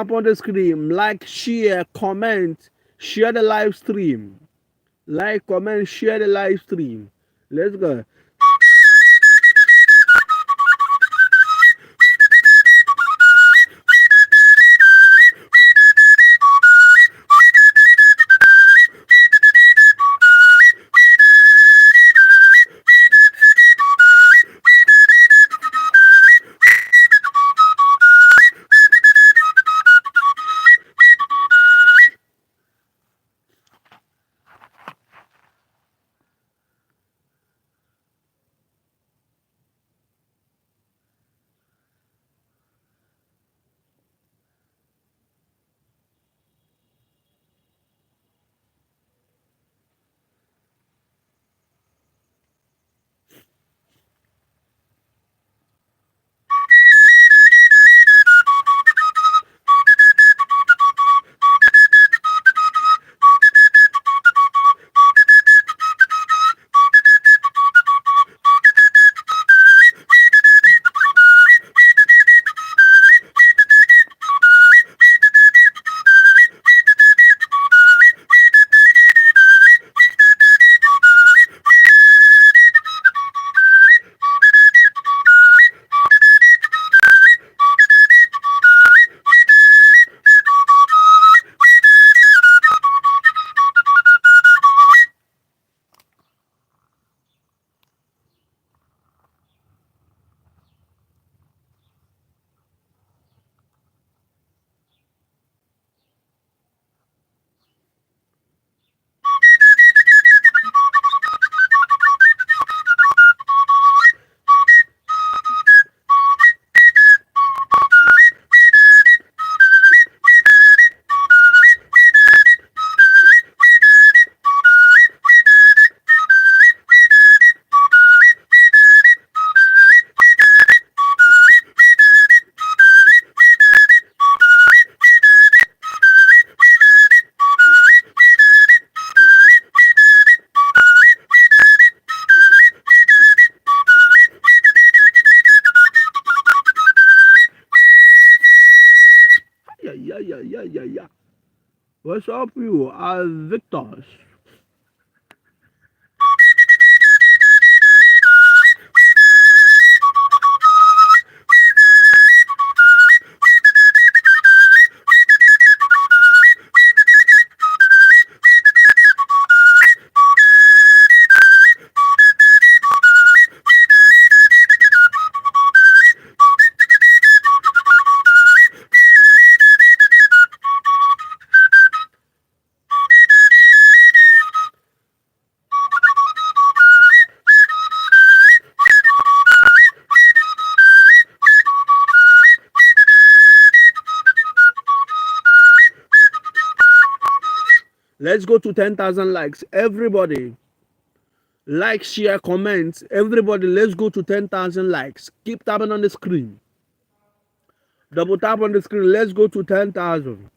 Tap on the screen, like, share, comment, share the live stream. Like, comment, share the live stream. Let's go. Yeah, yeah, yeah, yeah, yeah, yeah. What's up, you are victors. Let's go to 10,000 likes. Everybody, like, share, comment. Everybody, let's go to 10,000 likes. Keep tapping on the screen. Double tap on the screen. Let's go to 10,000.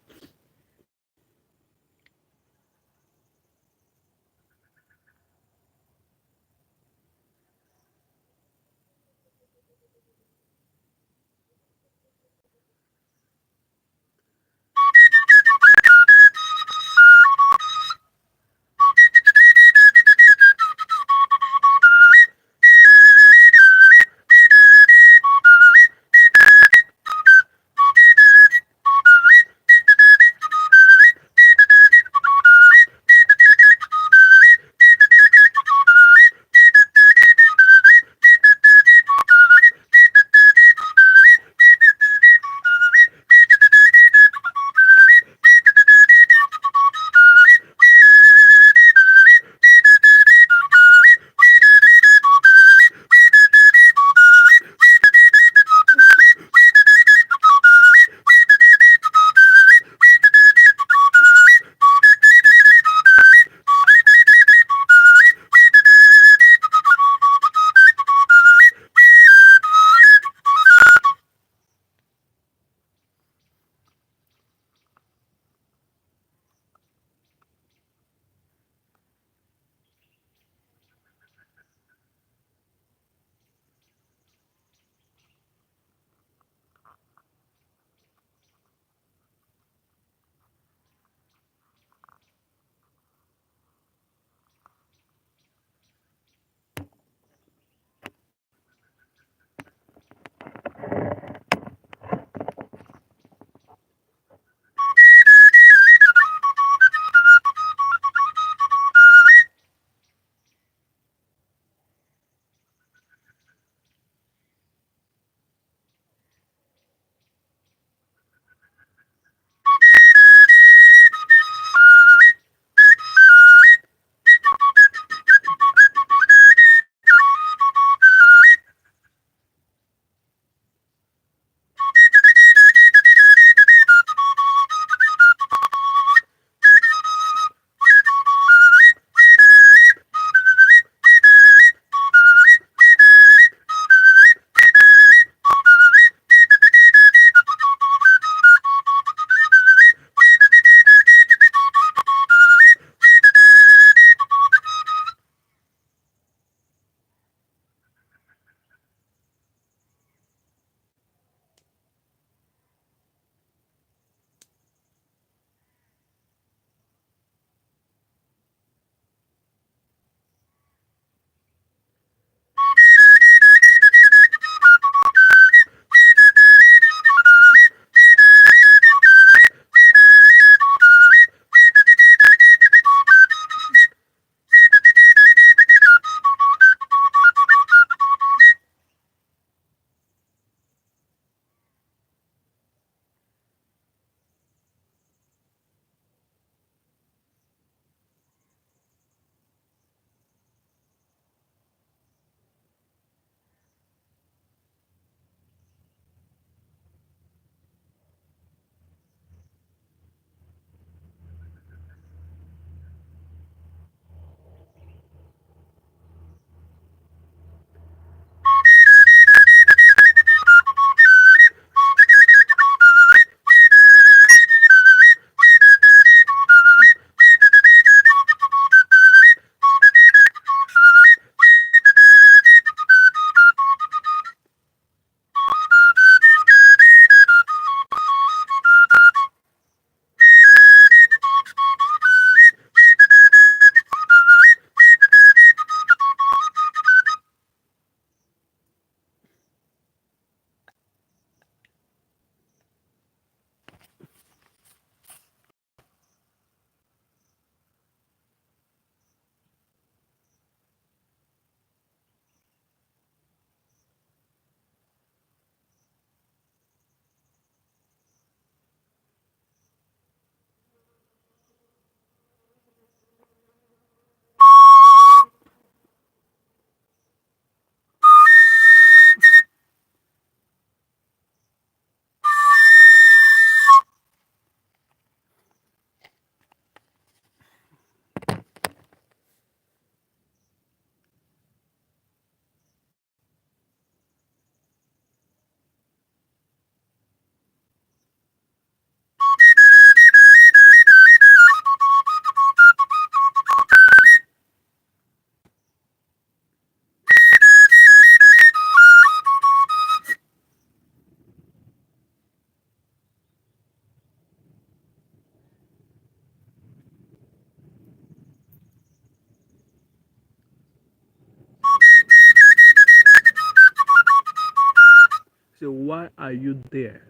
Say, why are you there?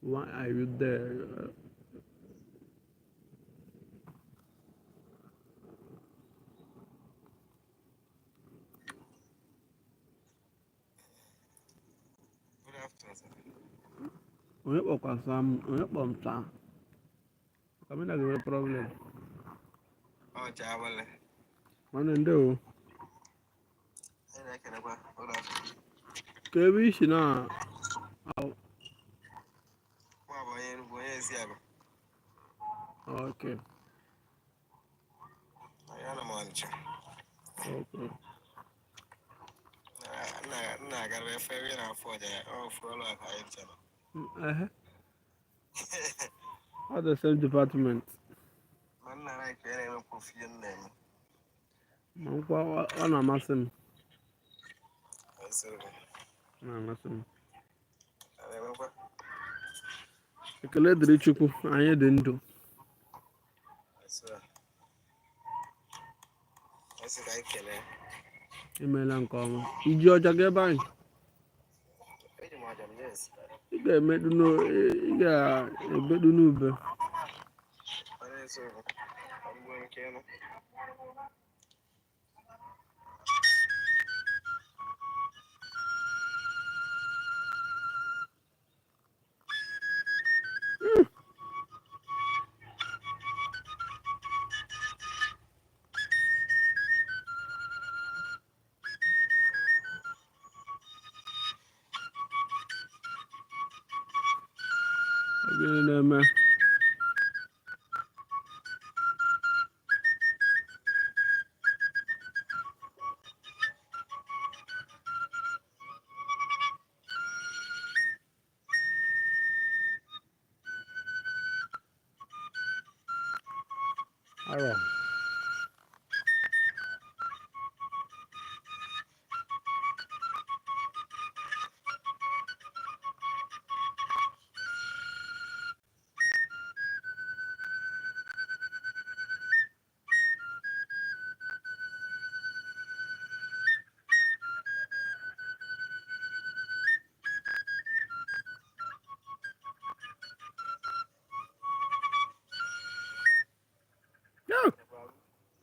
Why are you there? Good afternoon, sir. Onye kpọkwasa m, onye kpọ m taa? Ka m na gị nwee problem. Ọ Jawale. Nwanne, ndewo. Anyị na-ekelekwa. Good afternoon. Ka ebe isi na Mụ bụ onye Enugu, onye Eziaba. Okay. Anyị anọ m Ọnịcha. Okay. M na-agara efe ebe ị na-afụ ọja ya, ọ ofu ọrụ aka anyị chere. Ehe. All the same department. Ma nna na ka ị na-emekwa ofu ihe m na-eme. Ma nkwa ọ na-amasị m. Eziokwu. Ọ na-amasị m. A na-emekwa. Ekele dịrị Chukwu, anyị dị ndụ. Eziokwu. Esi ka anyị kelee. Imeela nke ọma. Iji ọja gị ebe anyị? Eji m ọja m, yes. Ị ga-emedu ị ga-ebedu n'ube. Onye eziokwu. Ọ bụ nke nụ. Ọ gịnị na-eme? Arọ.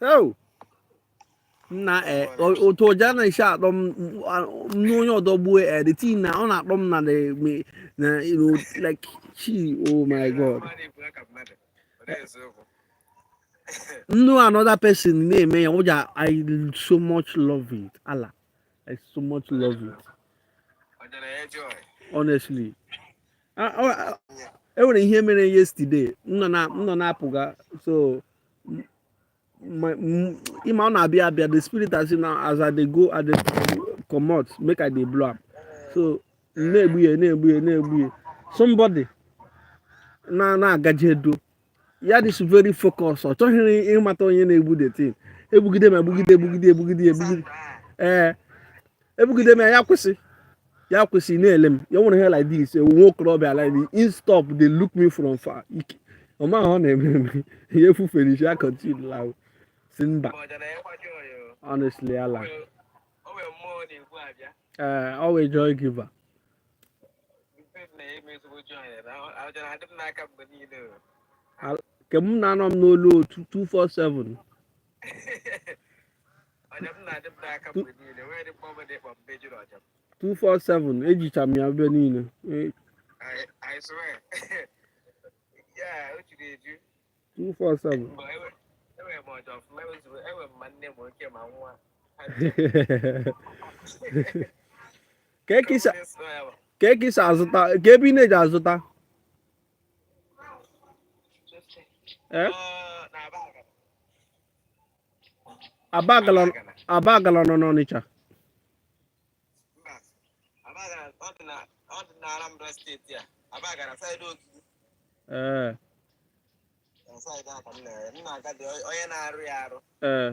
Oh! Na otu ọja na-esi akpọ m n'onye ọdọ gbuo the thing na ọ na-akpọ m na the na like chi, oh my God. Mmadụ ibu aka mmadụ. Ọ dị eziokwu. Nnu another person na-eme ya ụja. I so much love it. Allah, I so much love it. Ọja na-enye joy. Honestly. E nwere ihe mere yesterday. M nọ na-apụga, so ịma ọ na-abịa abịa, the spirit as now as I dey go, I dey comot, make I dey blow am. So m na-egbu ya, na-egbu ya, na-egbu ya. Somebody na na-agaje edo ya dị very focus, ọ chọghị ịmata onye na-egbu the thing. Egbugide m, egbugide, egbugide, egbugide, egbugide. Ee, egbugide m ya, ya kwụsị, ya kwụsị na-ele m. Ya nwere ihe like this, nwa okorobịa like this, he stop dey look me from far. Ike ọ maghị ọ na-eme eme ya, efufere isi ya, continue la si mba. Ọja na-enyekwa joy o. Honestly, ala. O nwere mmụọ na-egbu abịa. Ee, ọ wee joy giver. Mpe na-eme ezigbo joy na ọja na-adị m n'aka mgbe niile o. Ke m na-anọ m n'olu otu 247. Ọja m na-adị m n'aka mgbe niile. Nwere dị mgbe ọbụla ịkpọ mbe juru ọja m. 247 ejicha m ya ebe niile. I swear. Yeah, o juru eju. 247. Mgbe enwere m ọja ọfụma, enwere m ma nne ma oke ma nwa. Ka eke isi azụta, ka ebe ị na-eji azụta? Eh? Na Abagana. Abagala nọ n'Ọnịcha. Mba, Abagana, ọ dị na Anambra Steeti a. Abagana, side Ogidi. Ee. Na side a ka m na-aga dị onye na-arụ ya arụ. Ee.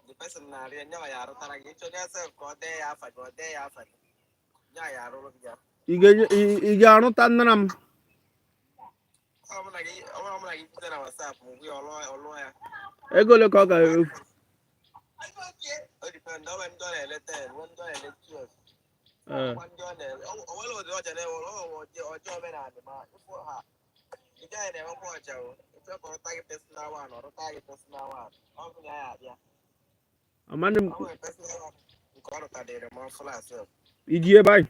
The person na-arụ ya, nyawa ya arụtara gị. Ịchọ ya sef ka ọ dee ya afa gị, ọ dee ya afa gị. Nyawa ya arụrụ gị ya. Ị ga-arụta nnara m? Ọ bụrụ na gị kwute na WhatsApp, mgbe ọ lụọ ya. Ego ole ka ọ ga-efu? depend. O nwere ndị ọ na-ele 10, nwee ndị ọ na-ele 12. Ee. Ọkwa ndị ọ na-ele. O nwere ụdị ọja na-enwere, o nwere ụdị ọja omenala ma ịfụ ha. Ị gaghị na-enwekwa ọja o. Ịchọ ka ọ rụta gị personal one, ọ rụta gị personal one. Ọ bụ na ya abịa. Amanị m. O nwere personal one nke ọ rụtadịrị m ọfụla asef. Iji ebe anyị.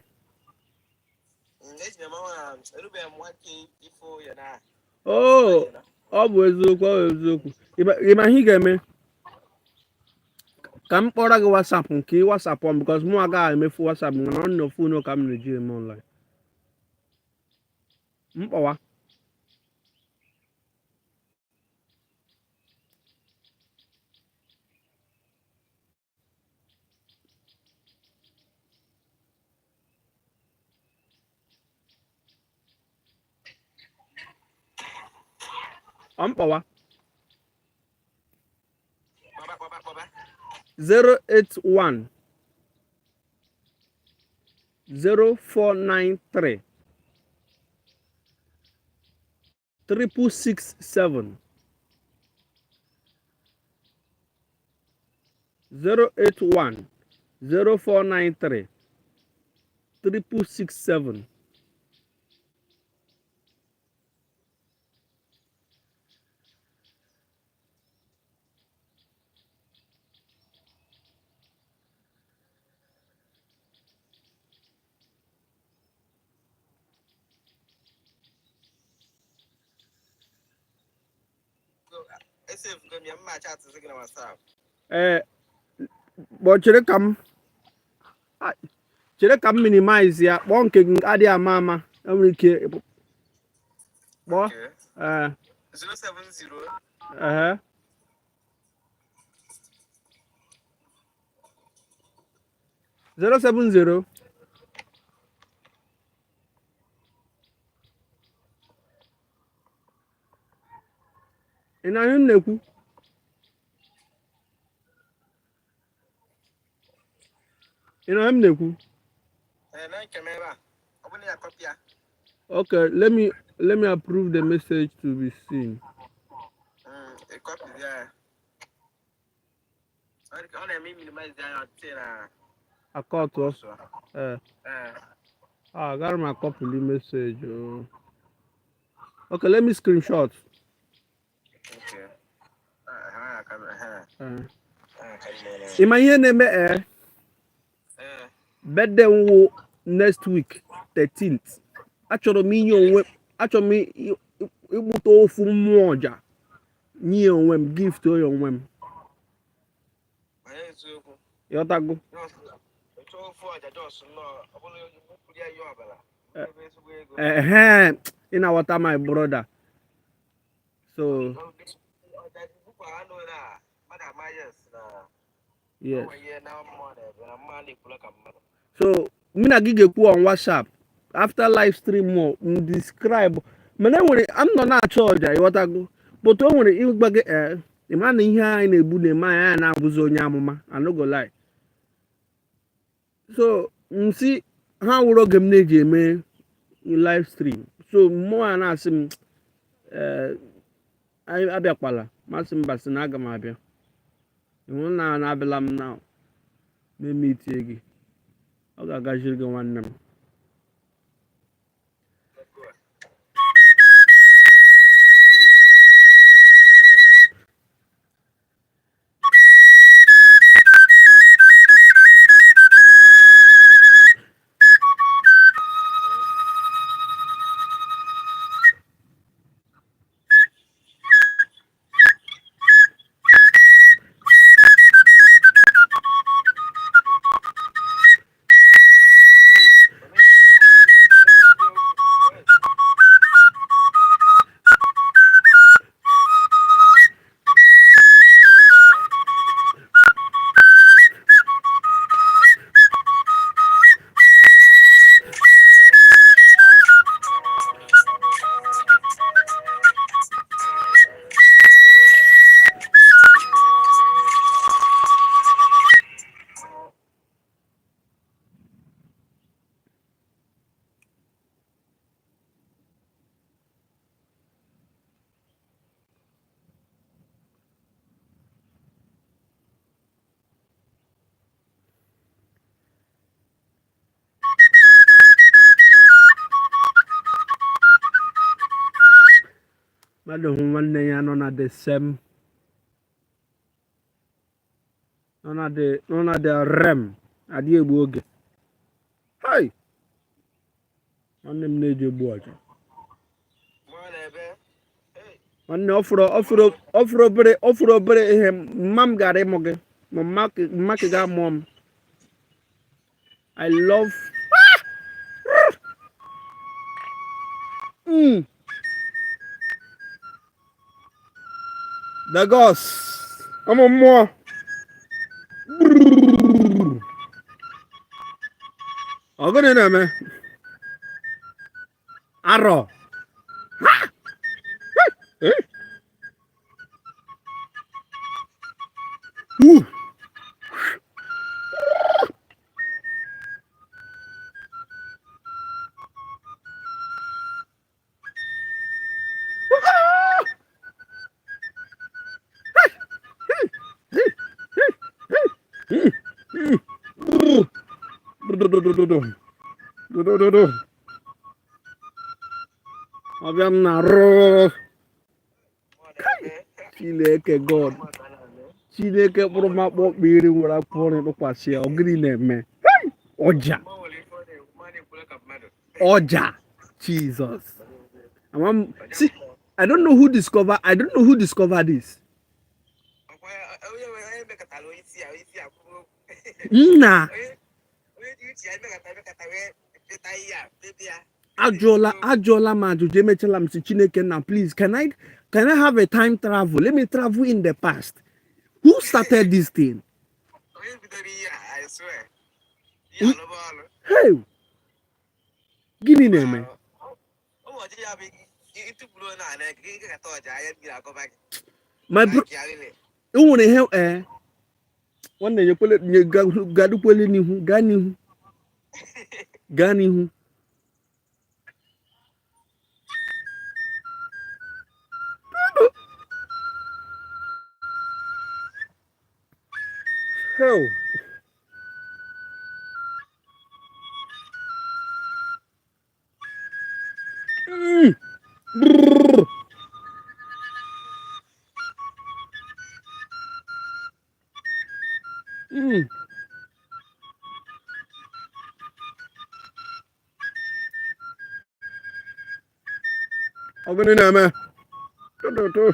Eji m ọnwa na erubeghị m 1K ifo ya na. Oo, ọ bụ eziokwu, ọ bụ eziokwu. Ị ma ihe ị ga-eme? Ka m kpọrọ gị WhatsApp nke ị WhatsApp m because mụ agaghị emefu WhatsApp mana ọ nọ phone ka m na-eji eme online. Mkpọwa. Ọ mkpọwa. Kpọba, kpọba, kpọba. 081 0493 667 081 0493 667. Esefugo m ya, mma chatịzi gị na WhatsApp. Ee, kpọọ, chere ka m chere ka m minimize ya. Kpọọ nke gị adịghị ama ama enwere ike kpọọ. Okay. Ee. 070 Ehe. 070. Ị na-anụ m na-ekwu? Ị na m na-ekwu? Ee, na nke m ebe a. Ọ bụrụ na ya copy ya. Okay, let me approve the message to be seen. Ị copy ya. Ọ na-eme minimize ya ọ tị na Akọtụ ọsọ. Ee. Ee. Ah, agara m akọpụli message. Oh. Okay, let me screenshot. Okay. Ah, ha aka ha. Ee. Ha aka mere. Ị ma ihe na-eme ee? Ee. Birthday m wụ next week 13th. Achọrọ m inye onwe, achọrọ m ịgbụta ofu mmụọ ọja nye onwe m, gift onye onwe m. Onye eziokwu. Ịghọtago? Ịchọ ofu ọja jos nnọọ, ọ bụrụ gbupụrụ ya ihe ọbara. Ebe ezigbo ego. Ehe, ị na-aghọta, my brother. So, Ọja gbupụ anụ na mmadụ ama yes na yes. o nwere ihe na mmụọ na-ebe na mmadụ ekwula ka mmadụ. So, mụ na gị ga-ekwu on WhatsApp after live stream mụ m describe, mana enwere m nọ na-achọ ọja, ịghọtago? But o nwere ịgwa gị ee, ị ma na ihe anyị na-egbu na-eme anyị, anyị na-abụzi onye amụma. I no go lie. So m si ha wụrụ oge m na-eji eme live stream, so mmụọ a na-asị m ee, anyị abịakwala. Masị mba, sị na aga m abịa. Ịhụ na na-abịala m na na-eme itie gị, ọ ga-agaziri gị, nwanne m. Mmadụ hụ nwanne ya nọ na the same, nọ na the realm, adịghị egbu oge. Hey! Nwanne m na-eji egbu ọja. Nwanne ọ fụrụ obere ihe mma m gara ịmụ gị ma mma ka ga-amụọ m. I love The gods. Ụmụ mmụọ. Ọ gịnị na-eme? Arọ. Ha! Eh? Uh! Ọbịa m na-arụ. Chineke God, Chineke kpụrụ m akpụ ọkpụ iri nwere akpụ ọrụ tụkwasị ya. Ọ gịnị na-eme? Ọja, ọja, Jesus. See, I don't know who discovered this. Nna, ajụọla m ajụjụ, emechala m si Chineke na, please, can I have a time travel? Let me travel in the past. Who started this thing? Hey, gịnị na-eme? My bro, e nwere ihe ee nwanne nyekwele nye gadukwele n'ihu, gaa n'ihu, gaa n'ihu. Hell. Brrr. Ọ gịnị na-eme? Tụtụtụ.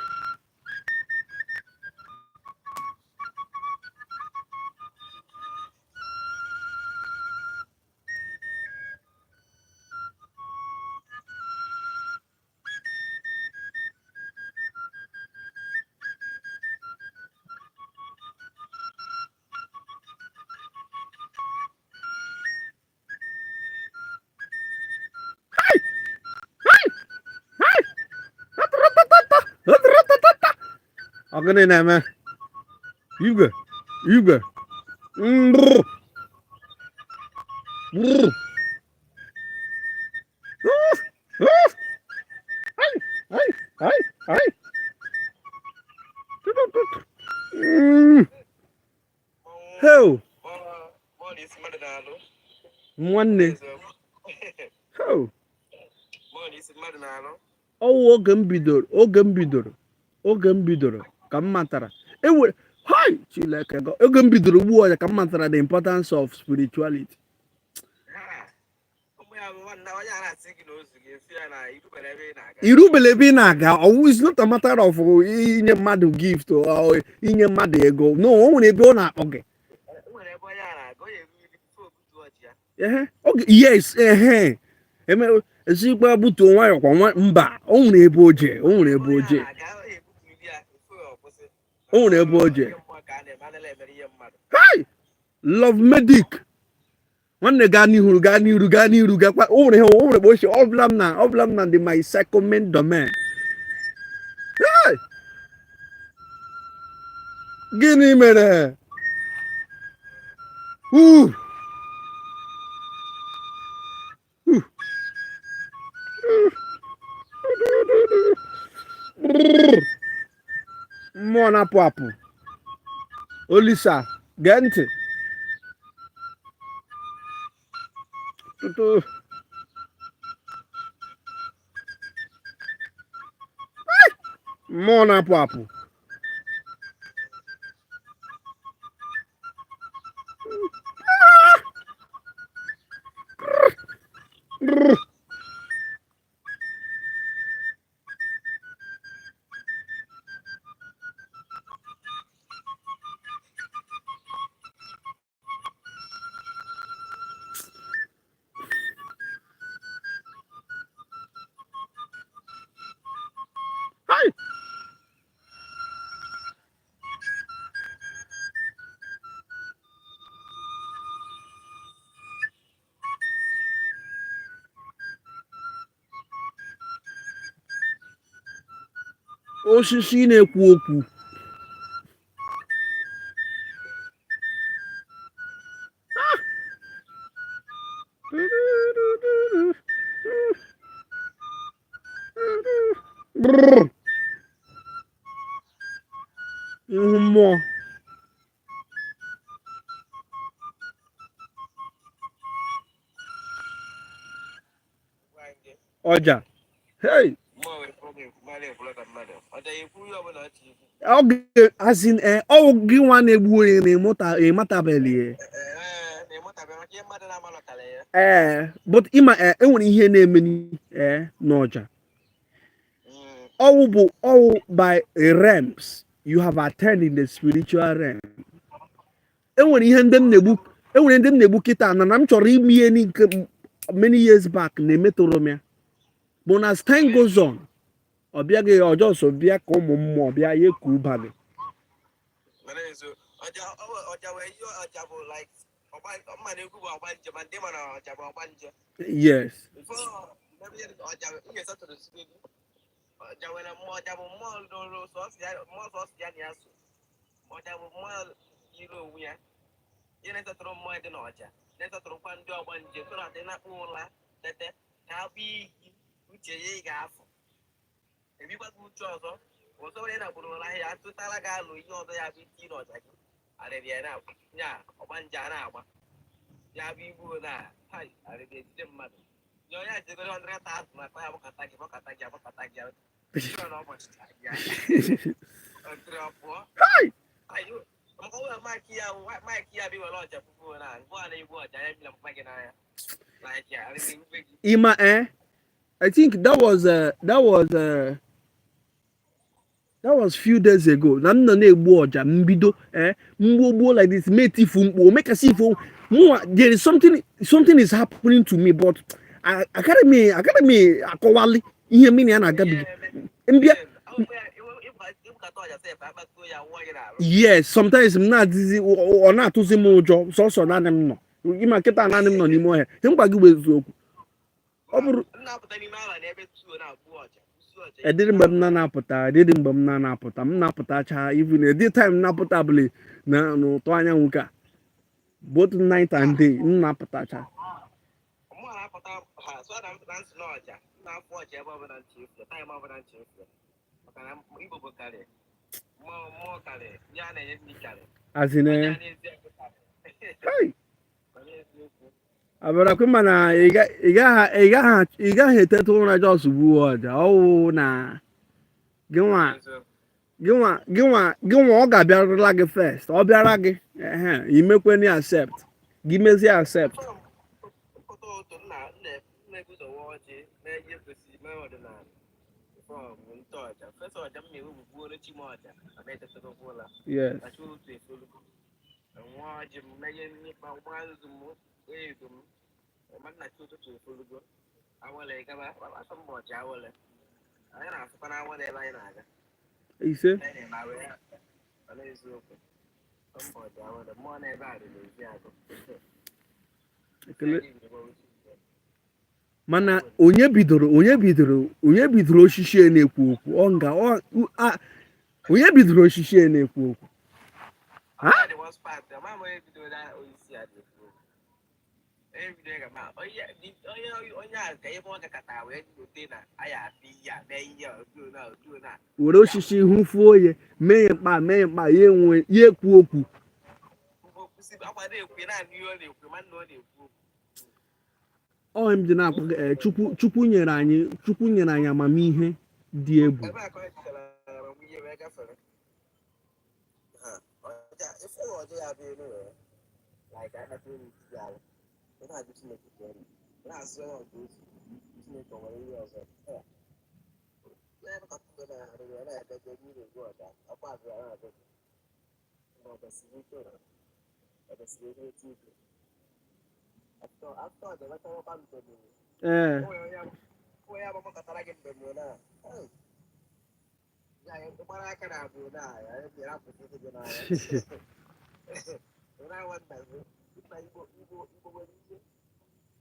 Ọ gịnị na-eme? Igwe, igwe. Brrr. Brrr. Ai, ai, ai, ai. Hell. Nwanne. Hell. Ọwụ oge m bidoro, oge m bidoro, oge m bidoro ka m matara enwere, hai, Chineke, oge m bidoro ugbu a ka m matara the importance of spirituality. Irubele ebe ị na-aga. Ọwụ is not a matter of inye mmadụ gift or inye mmadụ ego. No, o nwere ebe ọ na-akpọ gị. Yes, ehe, eme ezigbo butuo nwayọ kwa nwa mba. O nwere ebe o je, o nwere ebe o je, o nwere ebe o je. Hi, love medic. Nwanne, gaa n'ihu, gaa n'iru, gaa n'iru, gakwa. O nwere ihe, o nwere ochie ọbụla m na ọbụla m na dị my second domain. Hey! Gịnị mere? Uh! Uh! Mmụọ na-apụ apụ. Olisa, gee ntị. Tutu. Mmụọ na-apụ apụ. Hai! Osisi na-ekwu okwu. Ihu mmụọ. Ọja. Hey! Oge as in ọ gị nwa na-egbu onye na-emụta ịmatabeli ya. Ee, but ịma enwere ihe na-eme n'ọja. Ọwụ bụ ọwụ by realms you have attained in the spiritual realm. Enwere ihe ndị m na-egbu, enwere ndị m na-egbu kịta na m chọrọ ime ihe nke many years back na-emetụrụ m ya. But as time goes on, ọ bịaghị ọjọọ so bịa ka ụmụ mmụọ bịa ya eku ụba gị. Yes. Ebikwa gị uche ọzọ ọzọ onye na-agburu ụra ahịa atụtara gị alụ ihe ọzọ ya bụ iti n'ọja gị arịrị ya na ya ọgbanje a na-agba ya bụ igbu na hai arịrị ejide mmadụ ya onye a jidegoro 100,000 na akpa ya gbakọta gị gbakọta gị agbakọta gị na ụbọchị ya ọtụrụ ọ pụọ. Maka ọ nwere maịkị ya maịkị ya bụ iwere ọja pupu na ngwa a na-egbu ọja ya bila mkpa gị n'anya like ya arịrị egbu gị. Ịma I think that was few days ago na m nọ na-egbu ọja mbido mgbu gbuo like this mee tifu mkpu o mekasị ifo mụnwa. There is something is happening to me, but akarị m akọwali ihe mmiri ya na-agabiga mbịa. Yes, sometimes m na-adịzi ọ na-atụzi m ụjọ sọsọ naanị m nọ. Ịma nkịta naanị m nọ n'ime ọhịa. Ihe m gwa gị bụ eziokwu. Ọ bụrụ edịrị mgbe m na-anapụta, edịrị mgbe m na-anapụta, m na-apụtacha even edi time m na-apụta bụli na n'ụtọ anyanwụ ka both night and day m na-apụtacha. Mụ na-apụta ha so na na nsị n'ọja m na-afụ ọja ebe ọbụla ntị efu time ọbụla ntị efu maka na Igbo bụ karị mmụọ mmụọ karị ya na-enye nri karị. As in ọja n'ezi ekwu karị. Hey! Mana eziokwu. Abarakwe mana ị gaghị eteta ụra just gbuo ọja ọwụ na gịnwa. Eziokwu. Gịnwa ọ ga-abịarụla gị first, ọ bịara gị ehe imekweni accept gị mezie accept. Mpụta ụtụ nna nna nna eguzowa ọjị mee ihe kwesịrị mee ọdịnala before m nte ọja fesa ọja m na-ewu bụ gbuoro chi m ọja ma etetagokwa ụla. Kacha otu efolugo nwa ọjị m menye mmikpa nwa nzu m edo m ma nna chi ụtụtụ efolugo awele gaba asọ mba ọja awele anyị na-asụkwa na awele ebe anyị na-aga. Ise. Anyị na-eme awele mana eziokwu mba ọja awele mmụọ na ebe a dị n'ezi agụ. Ekele mana onye bidoro osisi a na-ekwu okwu ọ nga onye bidoro osisi a na-ekwu okwu? Ha? The worst part, ama m onye bidoro na osisi a na-ekwu okwu. Onye bidoro ga ma onye a ka ebe ọ gakọta wee gote na anyị apị ihe a mee ihe a otu na otu na Were osisi hụfuo ya mee ya mkpa ya enwe ya ekwu okwu. Ugbo kwụsị akwa na-ekwu naanị ihe ọ na-ekwu ma nna ọ na-ekwu okwu. Ọ m ji na-akpọ gị, Chukwu nyere anyị amamihe dị egwu. Ebe a ka ọ chịchara Wee gafere ha ọja ife ọjọọ ya bụ elu wee like akpata elu iti alụ. Ị na-ajụ Chineke ka elu ị na-asị onye nke otu Chineke o nwere ihe ọzọ ya ka mgbe na-arụ ya na-edebe mmiri egwu ọja ọkwa azụ ya na-adị mgbe ọ besiri ike na ọ besiri ike eti ike after ọja wetawakwa mbem. Onye agbakọtara gị mbem na ya gbara aka na abụ na ya bịara apụta gị n'anya. Na-awa nna gị nna Igbo Igbo Igbo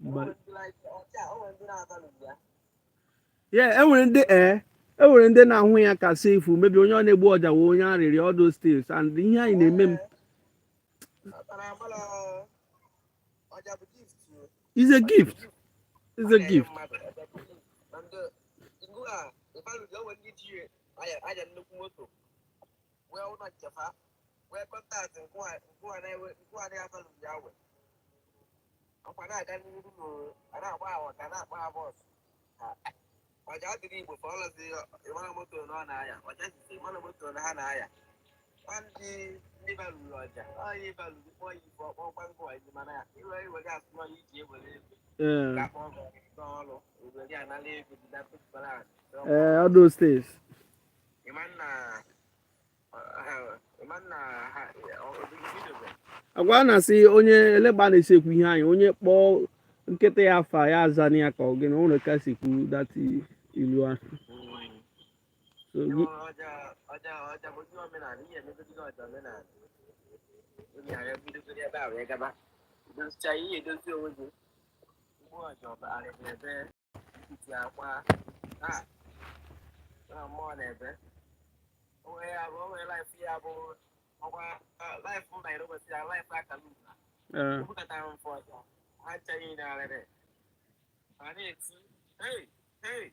nwere ihe ọcha o nwere ndị na-abalị ya. Yeah, enwere ndị na-ahụ ya ka safe, mebi onye ọ na-egbu ọja wee onye arịrịọ, all those things, and ihe anyị na-eme m Ọtara amala ọja bụ gift o. Is a gift, is a gift. Ọja bụ gift. Na ndị ngụ a ịbalụ o nwere ndị ji anya nnukwu moto wee ụlọ nchefa wee contact nkụwa na-ewe nkụwa na-abalụ ya we ọkwa na-aga n'ihu na a na-agba awa ka na-akpa ha bus. Ọja adịrị Igbo fa ọlọzi ịmara moto na ọ na-aya ọja sisi ịmara moto na ha na-aya ndị ndị baluru ọja onye baluru kpọọ ya ife ọkpọkwa ngwa iji mana iwe iwe ga asụ onye iji ewere ego ga-akpọ ọgọ n'ọrụ ewere anala ego dị na pụtara. Ee, all those things. Ịma nna ịma nna ha bidobe. Agwa a na-asị onye elekpa na-esi ekwu ihe anyị, onye kpọọ nkịta ya afa ya azana ya ka ọ gịnị o nwere ka si kwu that ilu ahụ. So ọja ọja ọja bụ ndị omenala ihe emegodi ọja omenala obi anya bidogodi ebe a wee gaba dozicha ihe edozi onwe gị mgbe ọja ọbarị ebe iti akwa ha na mmụọ na-ebe onwe ya bụ onwe life ya bụ ọkwa life mba ụbọchị ya life akara ugwu ebukọtara m mfe ọja ha ncha niile arịrị ha na-eti, "Hey, hey!"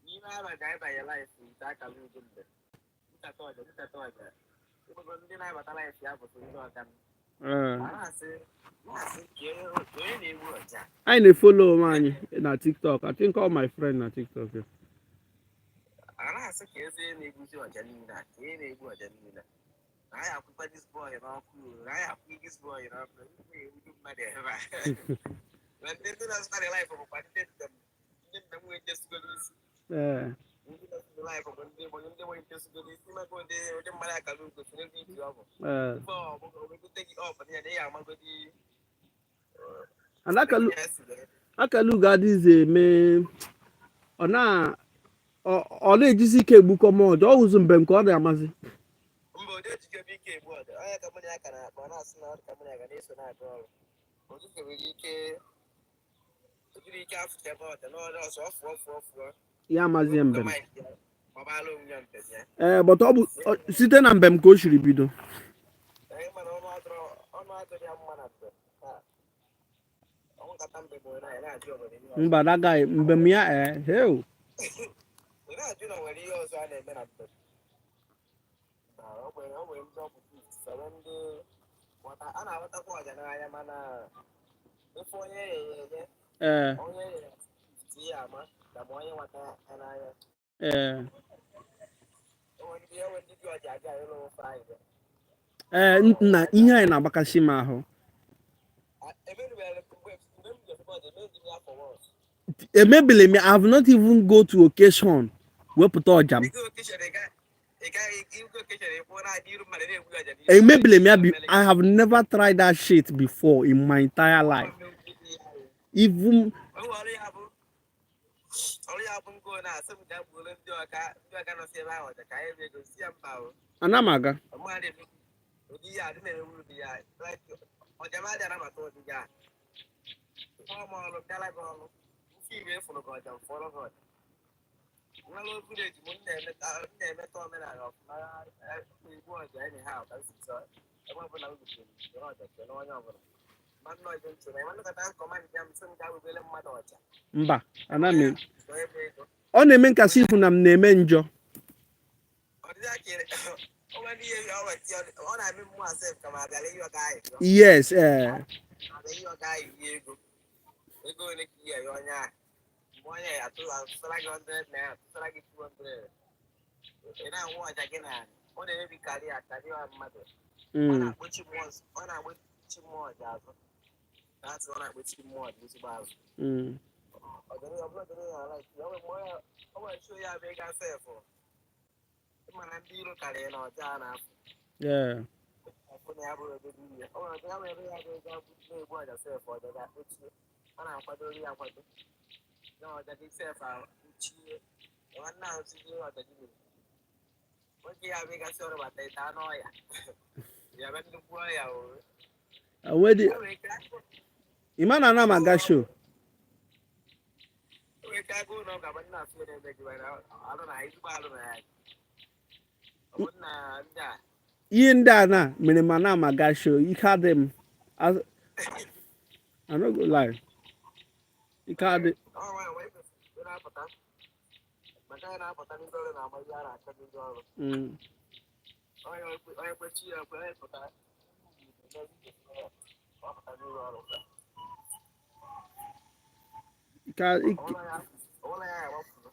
N'ime abalị anyị banye life ite akara ugwu mgbe nkata ọja nkata ọja ịbụgo ndị na-abata life ya bụ ndị ọga m. A na-asị ka onye na-egbu ọja. Anyị na-efollow onwe anyị na TikTok. I think all my friend na TikTok, yeah. A na-asị ka eze na-egbuzi ọja niile a ka onye na-egbu ọja niile a na anyị akwụkwa this boy n'ọkụ o, na anyị akwụ this boy n'ọkụ na-egbudu mmadụ ebe a. Ma ndị na-azụta the life bụkwa ndị nnem ndị nnem nwee nchesigoro isi. Ndị na-azụta life bụ ndị nwere nchesigoro isi maka ụdị mmadụ akara ugo si n'ebe iji ọ bụ ife ọ bụ ogote gị ọ bụ ya na ya amagodi. And akalu ga-adịzi eme ọ na ọ na-ejisi ike egbukọ m ọja ọ wụzụ mbem ka ọ na-amasị. Mba, ụdị ejikebe ike egbu ọja onye ka mụ na ya ka na-akpọ na-asị na ọ dị ka mụ na ya ga na-eso na-aga ọrụ ojikebere ike ojiri ike afụchebe ọja n'ọrụ ọsọ ọ fụọ fụọ fụọ. Ya amazie mbem. Ọbala onwe ya mbem ya. Ee, but ọ bụ site na mbem ka o siri bido. Ee, mana ọnụ adịrọ ya mma na mbem. Ha. Ọnwụ kata mbem onye na na-ajụ obodo ihe ọzọ. Mba, that guy mbem ya ee heo. Ị na-ajụ na o nwere ihe ọzọ a na-eme na mbem. Na o nwere ndị ọ bụ gift, soro ndị ghọta a na-aghọtakwa ọja n'anya mana ife onye ya enye onye ya gift ya ama ka ma onye nwata ya n'anya. O nwere ndị dị ọja aja ịlụ ofe anyị. Ee, nna, ihe anyị na-agbakasị m ahụ. Emerubere mgbe m ji ọja emebi m ya for once. Emebili m. I have not even go to occasion wepụta ọja m. Ego occasion ị gaghị ego occasion ị kwụọ na-adị iru mmadụ na-egbu ọja n'iru. Emebili m ya I have never tried that shit before in my entire life, even. Ọrụ ya bụ ngo na-asị m gaa gbuoro ndị ọka nọsi ebe ahụ ọja ka anyị ebe ego si ya mba o. Ana m aga. Ọmụadị ụdị ya adị na-emewu ụdị ya like ọja m adị anabata ụdị ya kpọọ m ọrụ bịara gị ọrụ mfe ire efụrụ gị ọja mfọrọ gị ọja nwere village m m na-emeta omenala ọfụma igbu ọja anyhow ka m si chọọ ebe ọbụla m rutere chere ọja chere onye ọbụla ma nna ọja nchere ma nnọkọta nkọma nke m sị m gaa rubere mmadụ ọja. Mba, ana m Chọọ ebe ego. Ọ na-eme nkasị ifu na m na-eme njọ. Ọ dịghị aka ọ nwere ihe ọ weta ọ na-amị mmụọ asef ka ma bịara ihe ọga anyị Yes, ee. abịa ihe ọga anyị ihe ego ego ole ka ihe ya onye ahụ mgbe onye ya atụsara gị 100 naira, atụsara gị 200. Ị na-anwụ ọja gị na ọ na-emebi karịa karịa mmadụ. Ọ na-akpọchi mmụọ, ọ na-akpọchi mmụọ ọja azụ. Na-asị ọ na-akpọchi mmụọ ọja ezigbo azụ. Ọdịrị ọ bụla dịrị ya like ya nwee mmụọ ya, ọ nwere show ya bụ ịga sefụ. Mana ndị iro karịrị na ọja a na-afụ. Afụ na ya bụrụ ebe dị ihe. Ọ nwere ya nwere ebe ya bụ ịga na-egbu ọja sef, ọja ga-akpọchie. Ọ na-akwadori ya akwado. Ya ọja gị sef akpọchie. Nwanne ahụ si ihe ọja gị mere. Nwoke ya bụ ịgasị ọrụ bata ịta n'ọya. Ya bụ nnukwu ọya o. Enwedị E nwere ike ịma na ana m aga show. E nwere ike agụụ na ọ ga-agba ndị na-asụ na-eme gị mana alụ na ezigbo alụ na ya. Ọ bụ na ndị a Ihe ndị a na mere ma na m aga show, ike adị m. I no go lie. Ike adị. Ọ nwayọ nwayọ ị na-apụta maka ya na-apụta ndị ọrụ na-agba ihe a na-achọ ndị ọrụ. Onye onye kwechi ya ekwe, onye pụta ọ pụta n'iru ọrụ. Ike ike Ọwụla ya agbapụrụ.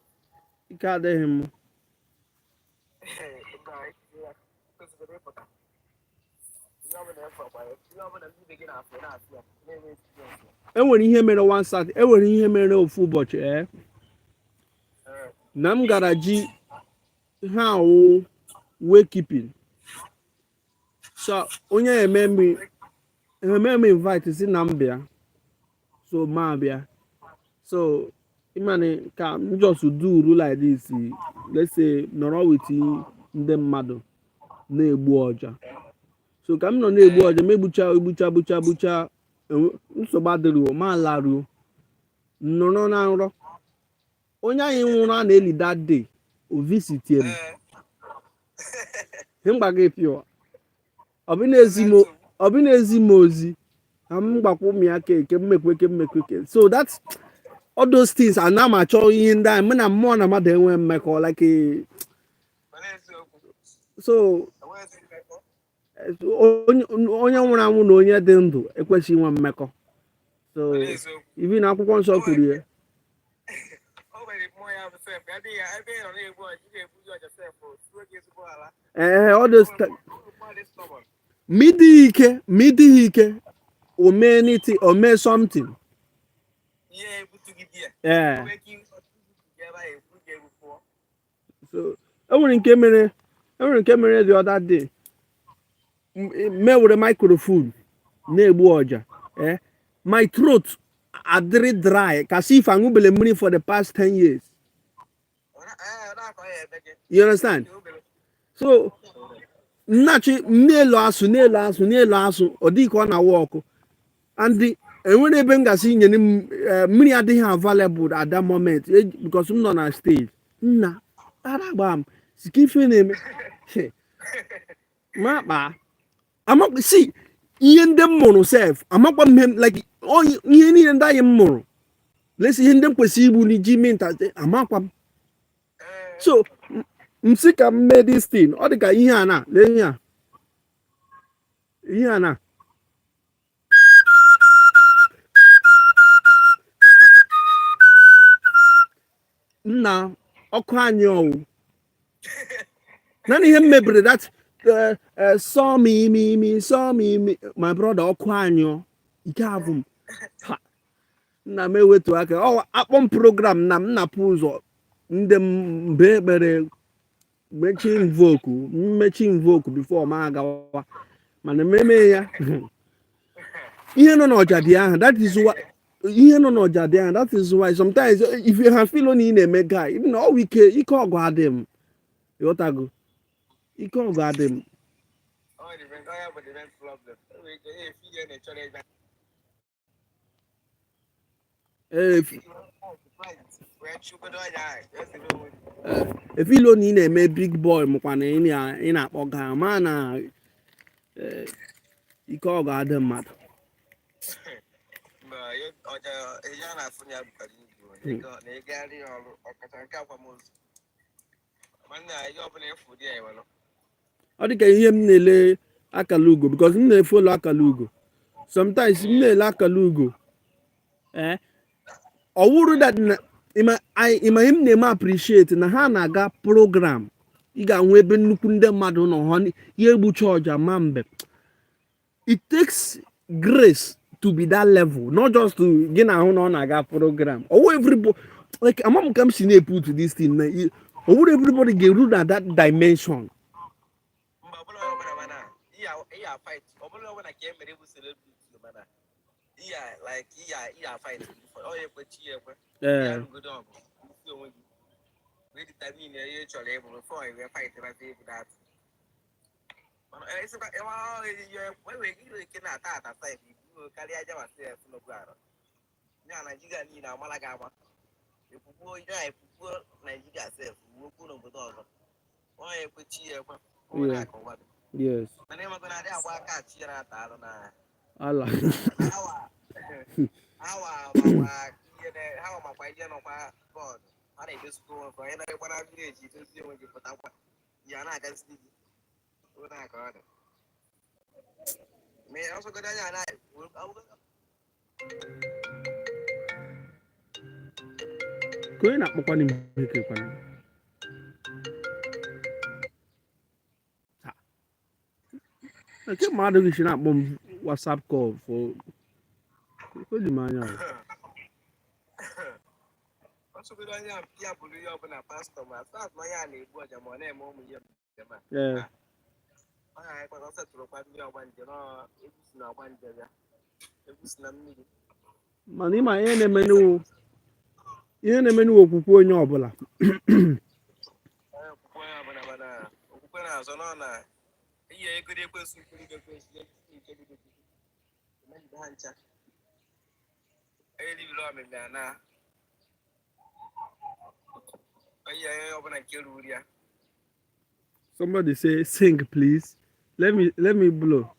Ike adịghị m. Mba, ya kwesịrị ịpụta. Ihe ọbụla efọkwa, ihe ọbụla ndị ibe gị na-afụ na-afụ ya na-enwe experience. Enwere ihe mere one Saturday, enwere ihe mere ofu ụbọchị na m gara ji ha awụ wake keeping. So onye eme m invite si na m bịa. So ma bịa. So ịmana ka m just duru like this, let's say nọrọ with ndị mmadụ na-egbu ọja. So ka m nọ na-egbu ọja, m egbucha egbucha gbucha gbucha, nsogbu adịrị, ma laruo nọrọ na nrọ, onye anyị nwụrụ a na-eli that day, o visitie m. Mgba gị pịọ, ọ bụ na-ezi m ozi ka m gbakwa ụmụ ya ka eke mmekwe ke mmekwe ke. So that's all those things. Ana m achọ ihe ndị ahụ mụ na mmụọ na mmadụ enwe mmekọ like Mana eziokwu, so enweghịzi mmekọ. Onye nwụrụ anwụ na onye dị ndụ ekwesịghị inwe mmekọ. So Mana eziokwu. Even akwụkwọ nsọ kwuru ya. O nwere mmụọ ya bụ sef, ebe ya ebe ị nọ na-egbu ọja, ị ga-egbuzi ọja sef, tuo gị ezigbo ala. Ee, all those Mmụọ dị stubborn. Ma ịdịghị ike, ma ịdịghị ike, o mee anything, o mee something. Ihe ebutu gị di ya. Ee. O nwere ike ịtụ gị ebe ahụ, egbu gị egbu pụọ. So enwere nke mere the other day. Me were microphone na-egbu ọja, eh, my throat adịrị dry ka si if aṅụbele mmiri for the past 10 years. Ọ na-akọ ya eme gị. You understand? So nnachi n'elu asụ, n'elu asụ, n'elu asụ, ọ dịghị ka ọ na-awa ọkụ. And enwere ebe m gasị nyere m mmiri adịghị available at that moment because m nọ na stage. Nna ara gba m si ka ife na-eme ma kpaa amakwa si ihe ndị m mụrụ sef, amakwa m ihe like ihe niile ndị anyị m mụrụ lesi, ihe ndị m kwesịrị igbu n'iji mee nta, amakwa m. So m sị ka m mee this thing, ọ dị ka ihe a na lee ihe a, ihe a na nna ọkụ anyị ọwụ naanị ihe m mebiri that sọ mi mi mi sọ mi mi, my brother, ọkụ anyị ọ ike abụ m. Ha, nna m ewetu aka ọ akpọ m program na m napụ ụzọ ndị m mbe ekpere mechi invoke, mmechi invoke before m agawa. Mana ememe ya, ihe nọ n'ọja dị ahụ. That is why ihe nọ n'ọja dị ahụ. That is why sometimes if you have feel na ị na-eme guy na ọ ike ike ọgụ adị m, ịghọtago, ike ọgụ adị m. Ọ dị ọ ya bụ the main problem. E nwere ike efi ihe na-echọrọ ịga. Ee. Wee chụgodo ọnya ahụ, ya siri onwe gị. Efilo na ị na-eme big boy mụkwa na ị na-akpọ ga ma na ike ọgụ adị mmadụ. Mba, ọja ihe a na-afụ ya bụkwara ibu na ịgagharị ya ọrụ, ọkacha nke akwamozu. Nwanne a, ihe ọbụla efu dị ya ewelụ. Ọ dị ka ihe m na-ele akala ugo because m na-efollow akala ugo. Sometimes m na-ele akala ugo, ee, ọ wụrụ that na ịma ihe m na-eme appreciate na ha na-aga program. Ị ga-ahụ ebe nnukwu ndị mmadụ nọ, ha ya egbucha ọja ma mbe. It takes grace to be that level, not just to gị na ahụ na ọ na-aga program. Ọwụ everybody, like, ama m ka m si na-eput this thing na ọ bụrụ everybody ga-eru na that dimension. Mba, ọbụla ọbụla, mana iya fight ọbụla ọbụla ka e mere bụ celebrity, mana iya like iya fight ọ ya ekwe chi ya ekwe ya. Arụgodo ọgụ isi onwe gị wee determine ihe ị chọrọ ịbụ before i wee fight bazi ịbụ that. Mana ịsịkwa ịwa ihe enwere ike ike na-ata ata sef ibu karịa aja sef n'okwu arụ ya. Naijiria niile amala gị ama ekwukwuo ya, ekwukwuo Naijiria sef okwu n'obodo ọzọ, ọ ya ekwe chi ya ekwe ọ na-aka ụwa dị. Mana ịmago na adị agba aka chi ya na-ata arụ na ala. Hawa hawa makwa ihe hawa makwa ihe nọkwa bọọdụ ha na-edosikwa onwe ha. Onye na-ekwa na village edozi onwe gị pụtakwa ya na-agazi gị ọ na-aka ọ dị ma ya ọsọgodo anya na Ka onye na-akpọkwana m ike kwana. Nke mmadụ gị si na-akpọ m WhatsApp call for o ji m anya o. Ọsọgodo anya ya bụrụ ihe ọbụla pastọ ma sat na ya na-egbu ọja ma ọ na-eme ụmụ ihe njem a. Ọ na-anyịkwa ọ setụrụkwa mmiri ọgbanje na egwu si na ọgbanje bịa, egwu si na mmiri. Mana ịma ihe na-eme n'iwu, ihe na-eme n'iwu okwukwe onye ọbụla. Onye okwukwe onye ọbụla, mana okwukwe na-azọ nọ na ihe egoro ekwensu nkiri ekwensu ike dị emejide ha ncha eribiri ọmịmị a na ihe onye ọbụla nke ruru ya. Somebody say, "Sing, please." Let me blow.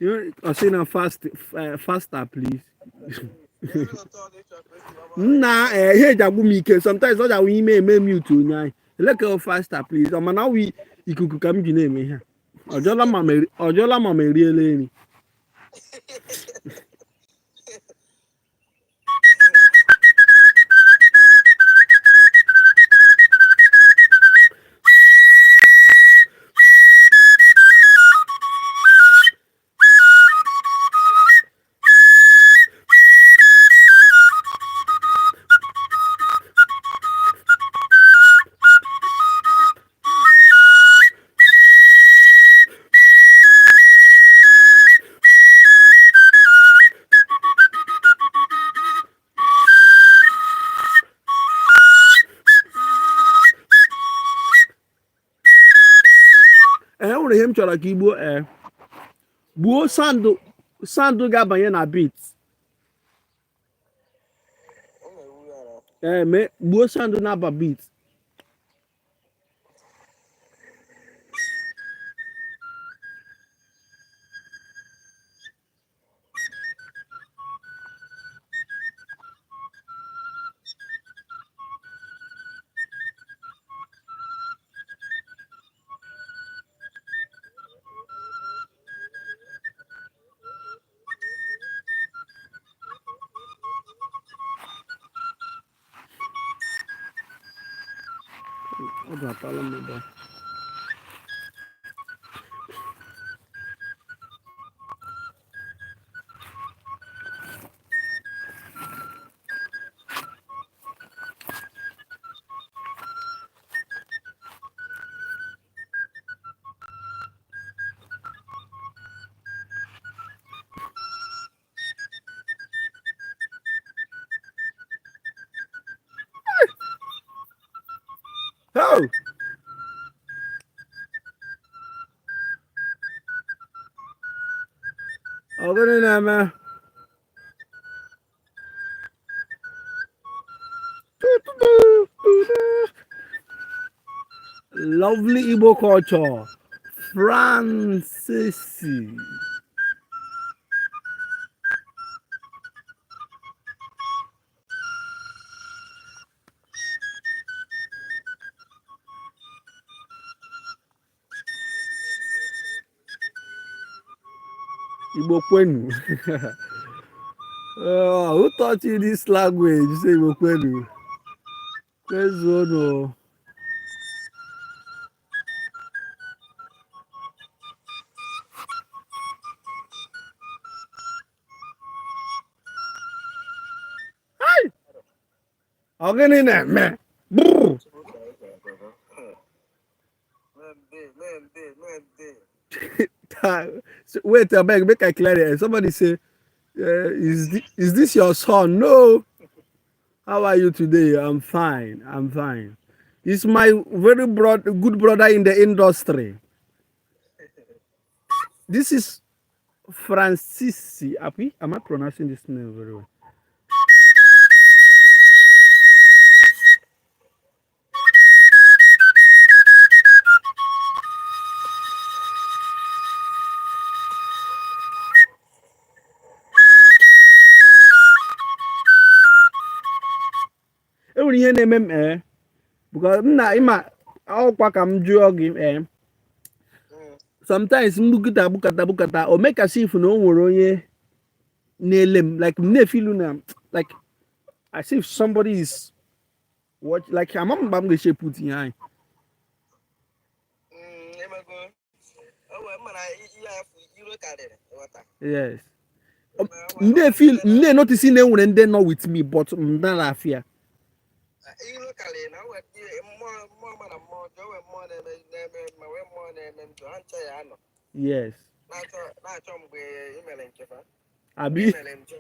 You know, I say now fast, faster, please. Nna, ihe eji agwụ m ike sometimes ọ ji ime eme mute onye anyị eleke. Faster, please. Ọ mana awụ ikuku ka m ji na-eme ihe a. Ọ jụọla ma m eriela nri. Ee, e nwere ihe m chọrọ ka i gbuo. Ee, gbuo sound, sound ga-abanye na beat. Ọ na-ewu ya na Ee, mee gbuo sound na-aba beat. Ọ batala m ebe a. Oh! Ọ gịnị na-eme? Lovely Igbo culture. Francis. Igbo kwenu. Oh, who taught you this language? Say Igbo kwenu. Kwezuonu. Ọ gịnị na-eme? Brr. Wait, abeg, make I clear it. Somebody say, is this your son? No. How are you today? I'm fine. I'm fine. It's my very good brother in the industry. This is Francis. Abi, am I pronouncing this name very well? Enwere ihe na-eme m ee because m na ịma ọkwa ka m jụọ gị ee sometimes m gbukọta gbukọta gbukọta o make as if na o nwere onye na-ele m, like m na-efeelu na like as if somebody is watch, like ama m mgbe m ga-esi put ihe anyị. Emego o wee mana ihe afọ iro karịrị ịghọta. Yes, m na-efeel, m na-enotice na enwere ndị nọ with me, but m nara afịa. Iro karịrị na o wee mmụọ mmụọ mana mmụọ ọjọọ wee mmụọ na-eme na-eme ma wee mmụọ na-eme njọ ha ncha ya anọ na-achọ na-achọ mgbe ị mere nke fa abi ị mere njọ.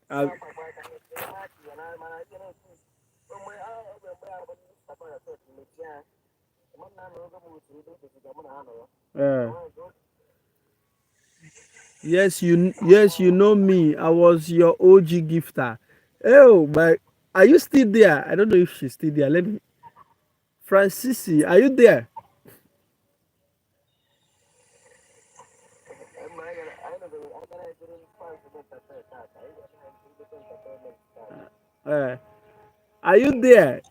Abi. Yes, you know me. I was your OG gifter. Oh, but are you still there? I don't know if she's still there. Let me. Francisi, are you there? Are you there?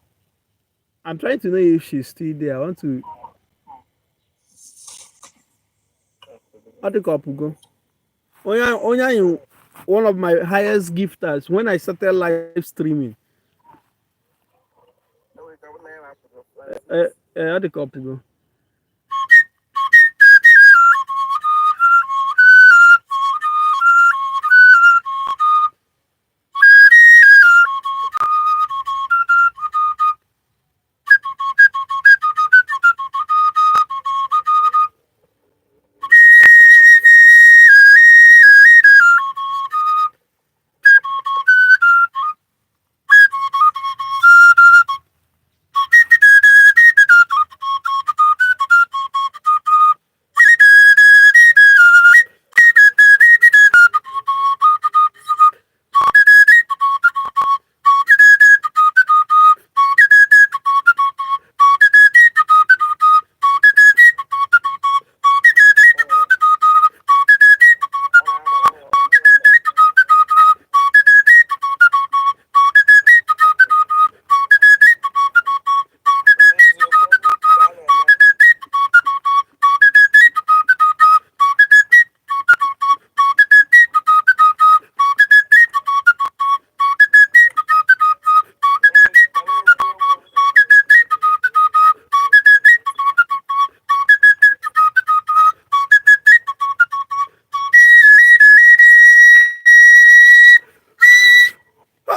I'm trying to know if she's still there. I want to. Ọ dị ka ọpụgo. Onye onye anyị, one of my highest gifters when I started live streaming. Ọ dị ka ọpụgo.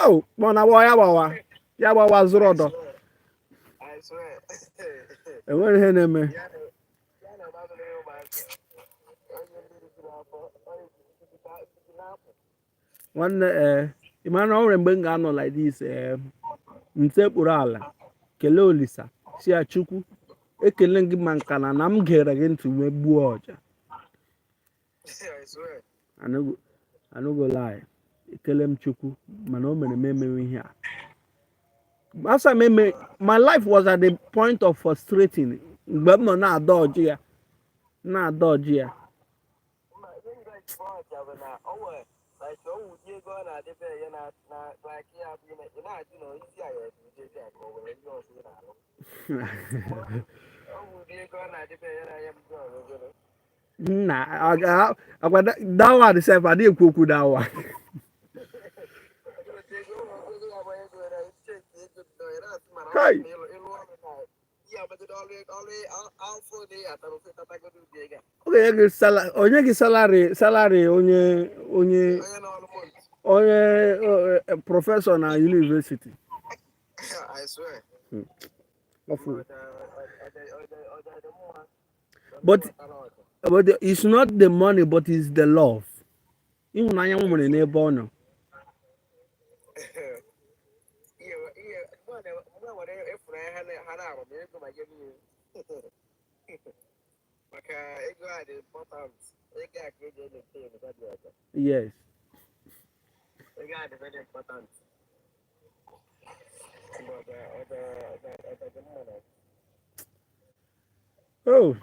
Oh, mana ya gbawa ya gbawa zụrụ ọdọ. I swear. Enwere ihe na-eme. Ya na ọgbagoro ụmụazị. Onye mmiri juru afọ, onye ikuku na-apụ. Nwanne, ee, ị mara na o nwere mgbe m ga-anọ like this, ee, nsekpuru ala kelee Olisa. Si ya, Chukwu, ekele gị ma nka na m gere gị ntị wee gbuo ọja. I swear. I no go lie. Ekele m Chukwu mana o mere m emewe ihe a. Asa m eme, my life was at the point of frustrating mgbe m nọ na-ada ọjị ya, na-ada ọjị ya. Mba, ihe m ga-eji bụ ọja bụ na o nwere like o wụ ụdị ego ọ na-adịbe ya na like ya bụ ị na-ajụ na isi a ya eji ego a ka o nwere ihe ọzọ ị na-alụ. O wụ ụdị ego ọ na-adịbe ya na ya ndị ọzọ gịnị. Nna, agwa that one sef, adịghị ekwu okwu that one. Ego ego ya bụ ego na cheki ego dị ya na-asị mana ọ Kai! bụ na ịlụ ọrụ na ihe agbagide ọrụ afọ dị ya tara ofe tatagodo ụdị ego a. Ọ ga-enye gị onye gị salary onye Onye na-ọrụ month. Onye professor na university. I swear. Ọfụ. Ọja dị mma. But it's not the money, but it's the love. Ịhụnanya m nwere n'ebe ọ nọ. Ihe mgbe nwere ịfụnanya ha na-arụ ma ego ma ihe niile, maka ego a dị important, ego a ka eji e-maintain dị ọja. Yes. Ego a dị very important. Mgbe ọja dị mma na Oh.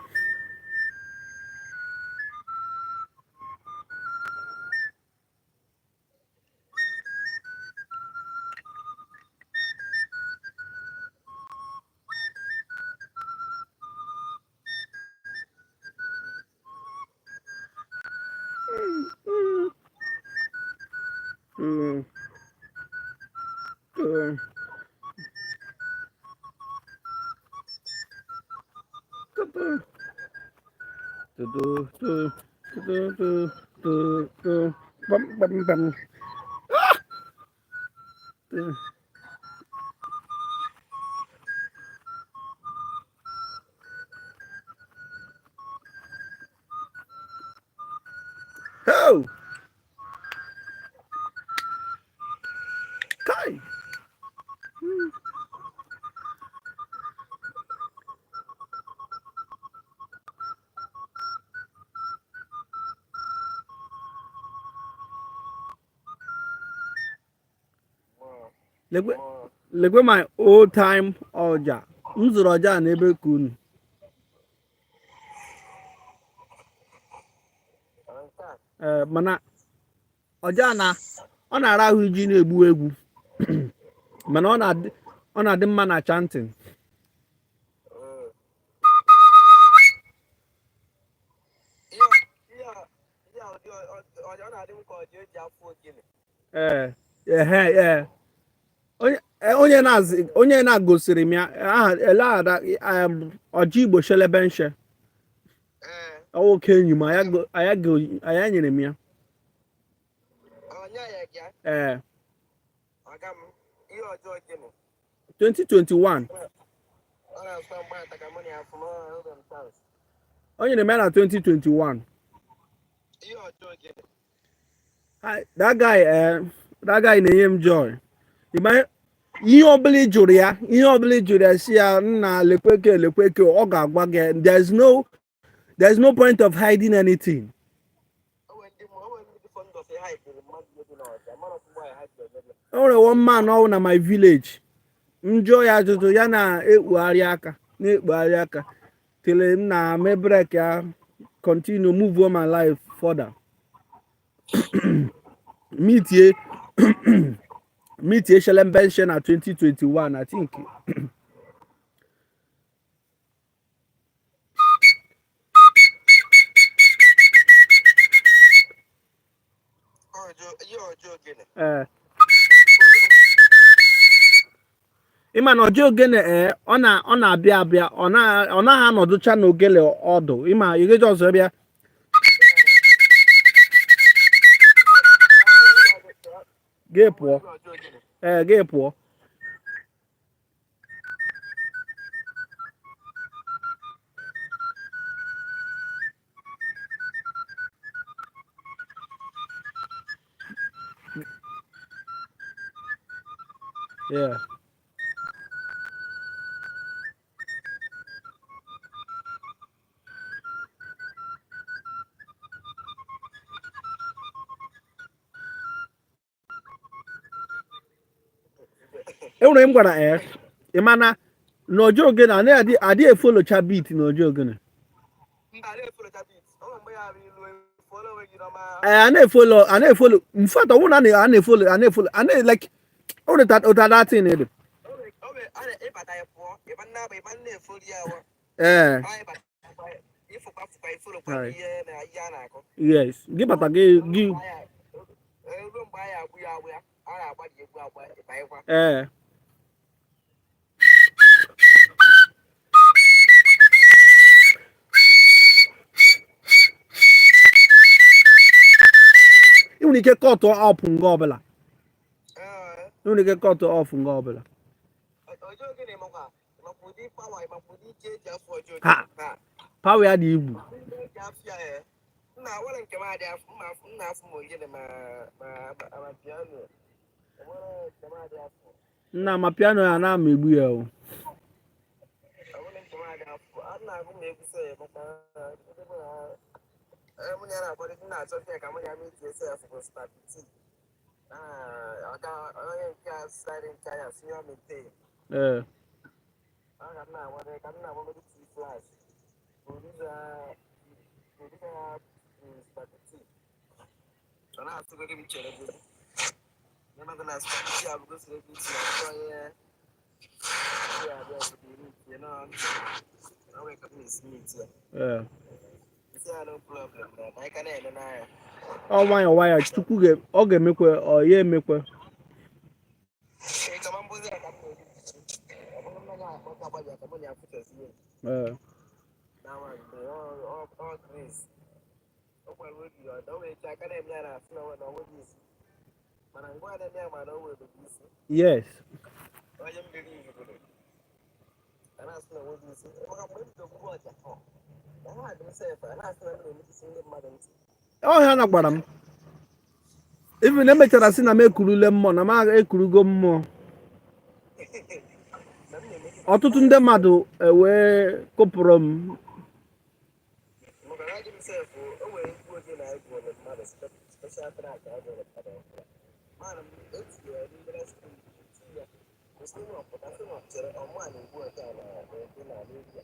Tu, tu, tu, tu, tu, tu, tu, bam, bam, bam. Ah! Tu. Oh! Kai! Lekwe, lekwe my old time ọja. M zụrụ ọja a n'ebe ka unu. Nke a. Ee, mana ọja na ọ na-ara ahụ iji na-egbu egwu, mana ọ na-adị mma na chanting. Ihe a ụdị ọja ọ na-adị m ka ọja eji afụ ogene. Ee, ehe, ee, onye na-azị, onye na-gosiri m ya aha ele ada ọja Igbo Shelebenshe. Nwoke enyi m anya nyere m ya. Ọnya ya gị. Ee. Ọga m ihe ọjọọ gịnị. 2021. Ọ na-asọ mgbe ata ka mụ na ya fụ n'ọrụ themselves. O nyere m ya na 2021. Ihe ọjọọ gịnị. That guy na-enye m joy. Ịma ihe ọbụla ị jụrụ ya, ihe ọbụla ị jụrụ ya, si ya, nna, lekweke lekweke, ọ ga-agwa gị. There's no point of hiding anything. O nwere ndị fọndọs ha ikpere mmadụ ihe dị n'ọja mara ọfụma ya ha ji eme ya. O nwere one man ọwụ na my village, m jụọ ya ajụjụ, ya na-ekpugharị aka, na-ekpugharị aka till m na me break ya, continue, move on my life further, meetie Shelembenche na 2021, I think. Ihe ọjọọ gịnị. Ee, ịma na ọjọọ ogene, ee, ọ na-abịa abịa, ọ naghị anọdụcha n'ogele ọdụ. Ịma igeje ọzọ bịa. Gị pụọ. Ihe ọjọọ gịnị. Ee, gị pụọ. Yeah. Enwere m gwara ee, ị ma na n'ọjọọ ogene a na-adị adị efolocha beat n'ọjọọ ogene. Mba, na-efolocha beat. Ọ nwere mgbe ya bụ ilu efuola onwe gị n'ọma. Ee, a na-efolo, a na-efolo. In fact, ọ bụrụ na a na-efolo, a na-efolo, a na like ọ nwere ụta that thing dị. O nwere a na-ịbata ya pụọ, ịba nna aba, ịba nna efoli ya wa. Ee. Ọ ịbata ịfụkwa fụkwa ifolokwa Right. ihe na ihe a na-akọ. Yes, gị bata gị gị. Ruo mgbe anyị agbụ ya agbụ ya, a na-agba ji egwu agba ịbanyekwa. Ee. Ị nwere ike cut off nga ọbụla. Ee. Ị nwere ike cut off nga ọbụla. Ọjọọ gịnị makwa makwa ụdị power, makwa ụdị ike eji afọ ọjọọ. Ha. Ha. Power ya dị igwu. Ndị eji afọ ya, ee. Nna awara nke m adị afọ mma afọ nna afọ m ogene ma ma ma piano. Enwere nke m adị afọ. Nna ma piano ya na-ama egbu ya o. Enwere nke m adị afọ. A na-agụ m egwu sef maka ndị mụ na mụ na ya na-akwado ndị na-achọ ka ka mụ na ya metie sef bụ stapiti. Ọga onye nke a side nke anya senior maintain. Ee. Ọ ka m na-agbado ka m na-agbagoro T flash. Producer producer spaghetti. Ọ na-asịgodi m chere gị. Nye mmadụ na spaghetti abụgo celebrity na nke onye ya abịa obodo iri itinye na ọ nwere ka m na-esi meet ya. Ee. Isi ya no problem na anyị ka na-ele n'anya. Ọ nwayọọ nwayọọ, Chukwu ọ ga-emekwe, ọ ya emekwe. Ee, kama mbụzi ya ka m na-eri. Ọ bụrụ mmanya akpọta agbaji ka mụ na ya fụchasị ya. Ee. Na mgbe ọ grace. O gwara obi ya, ọ nwere ike aka na-eme ya na asị na ọ nweghị isi. Mana ngwa na-eme ya mana o nwere isi. Yes. Onye mmiri izugoro. A na-asị na o nweghị isi. Maka mgbe m bido gbugbu ọja, ọ na ha dị m sef, a na-asị na m na-emechisi ndị mmadụ ntị. Ọhịa na gwara m. Even emechara sị na m ekurule mmụọ, na m ekurugo mmụọ. Na m na-emechisi. Ọtụtụ ndị mmadụ ewee kụpụrụ m. Maka na adị m sef, o nwere egwu oge na egwu mmadụ special track a gụrụ mmadụ ọfụma. Mana m etinyere n'ime school tinye ya. Kwụsị na ọpụta sị na chere ọmụ a na-egbu ọja na na-ekwu na n'egwu a.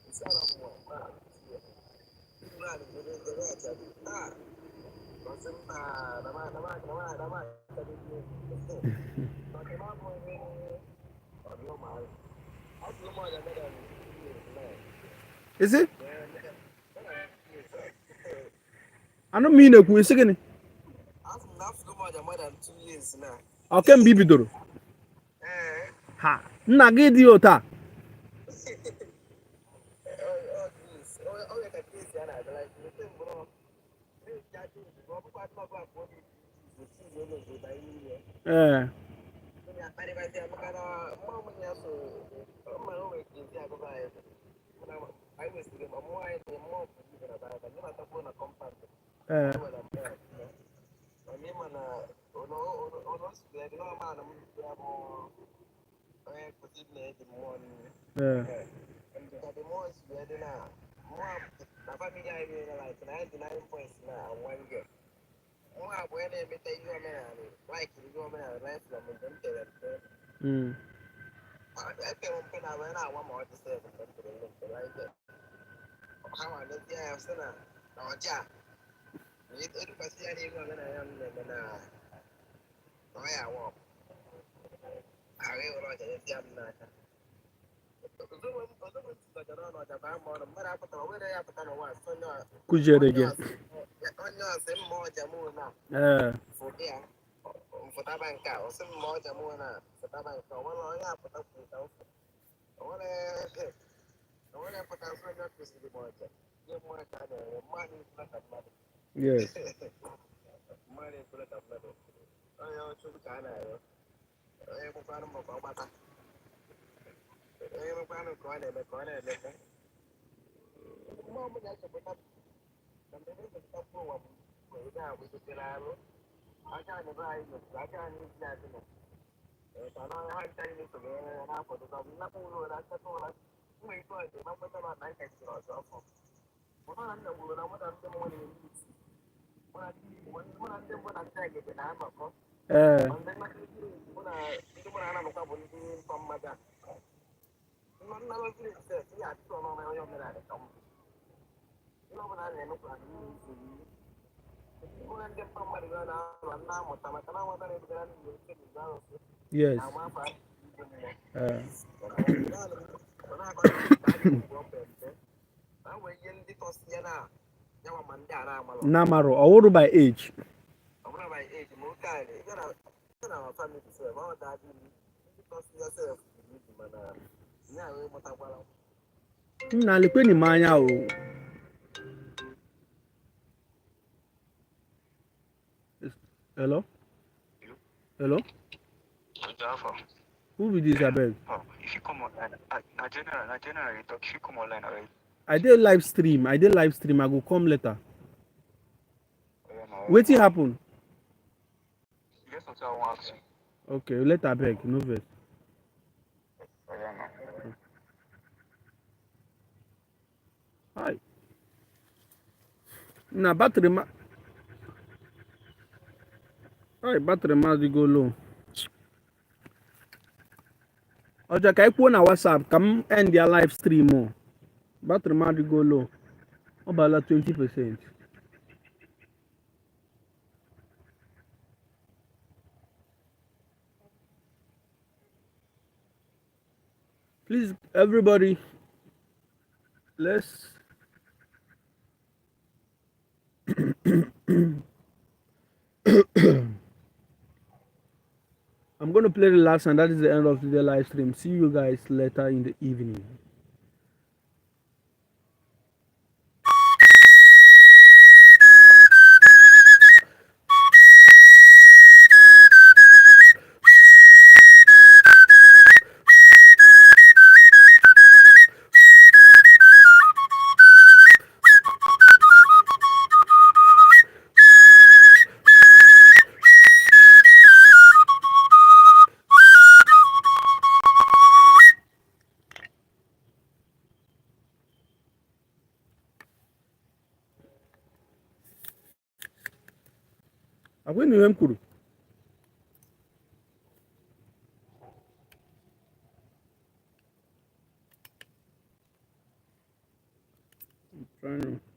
Nsị ala mmụọ ma tinye. Mmadụ debe debe aja dị taa. Ọsị m na na ma na ma na ma na ma achadị ihe. Maka na ọ bụ onye ọ dị ụmụazị. Ọ bụ ụmụ ọja mere na Isi? Anụ m ị na-ekwu, isi gịnị? Afọ m na afọ ụmụ ọja more than 2 years na. Ọ kemgbe i bidoro? Ee. Ha, nna gị dị otu a. Ọ grace. Ọ nwere ka grace ya na-adị like mgbe mbụ na-eji aka ozugbo ọ bụkwa ndị ọbụla ka ọ na-eji izu onye ozugbo banye n'ime. Ee. Onye akparịbazi ya maka na mmụọ m ya so ọ mara o nwere ka ezi agụba anyị mana anyị nwesịrị ma mmụọ anyị dị mmụọ bụ ibe na baịbụl ndị batakwuo na compound. Ee. Mana ịma na ọnọsụ ya dị n'ọma na m ya bụ onye nkụzi na-eji mmụọ niile. Ee. Ka the mmụọ si wee dị na mmụọ na family anyị niile, like na anyị dị nine points na one girl. Mmụọ abụọ ya na-emeta ihe omenala, like ihe omenala right from mgbe m tere mpe. Epere mpe na wee na-awa ma ọ dị sef mgbe m tere mpe, like ha nwa mezie ya sị na na ọja na edukwasị ya n'ihu omenala m na-eme na na ọ ya awa ọkụ ahụ ịhụrụ ọja nyezi ya m n'aka. Ozugbo m tikọtara ọnụ ọja baa m ọnụ, mmadụ apụtara were ya pụta n'ụwa sị onye Kụziere gị. Onye ọsị mma ọja mụ na Ee. foto ya mfụtaba nke a, ọsị mma ọja mụ na fụtaba nke a, onwere onye apụta kwuru ka mfụ onwere pụta sị onye kụziri m ọja nye mmụọ ka a na-enwe mmadụ ekwula ka mmadụ. Yes. Mmadụ ekwula ka mmadụ, onye ọchụkwụ ka a na-arịọ, onye kwekwanụ maka ọgbata, onye nwekwanụ ka ọ na-eme ka ọ na-emekwa mmụọ m na-echepụta na mgbe na-echepụta ụwa bụ mgbe ị na-abụ igotere arụ aka anyị be anyị mepụrụ aka anyị ji adị na ka na ha ncha anyị mesoro ya na-akwadokwa m nnapụ ụlọ ụra ncheta ụra nwere ike ọzọ ma mkpeta ma na nkachiri ọzọ ọfọ mụ na nna gburu na mụ na ndị mmụọ na-eme isi mụ na ndị mbụ na ndị egede na-anọkọ. Ee. Yes. Ee. Namaro ọwụrụ by age. Nna, lekweni m anya o. Hello? Hello? Who be this, abeg? Oh, if you come online, na general, na general you talk. If you come online already. I dey live stream. I dey live stream. I go come later. Oh, yeah, no, Wetin happen? You get something I want to ask you. Okay, later abeg, no vex. Oh, yeah, no. Hi. Na battery ma. Hi, battery ma dey go low. Ọjà ka anyị kwuo na WhatsApp ka m end ya live stream o. Battery ma dey go low. Ọ bala 20%. Please, everybody, let's I'm going to play the last, and that is the end of the live stream. See you guys later in the evening. Agwa ihe m kwuru. I'm trying to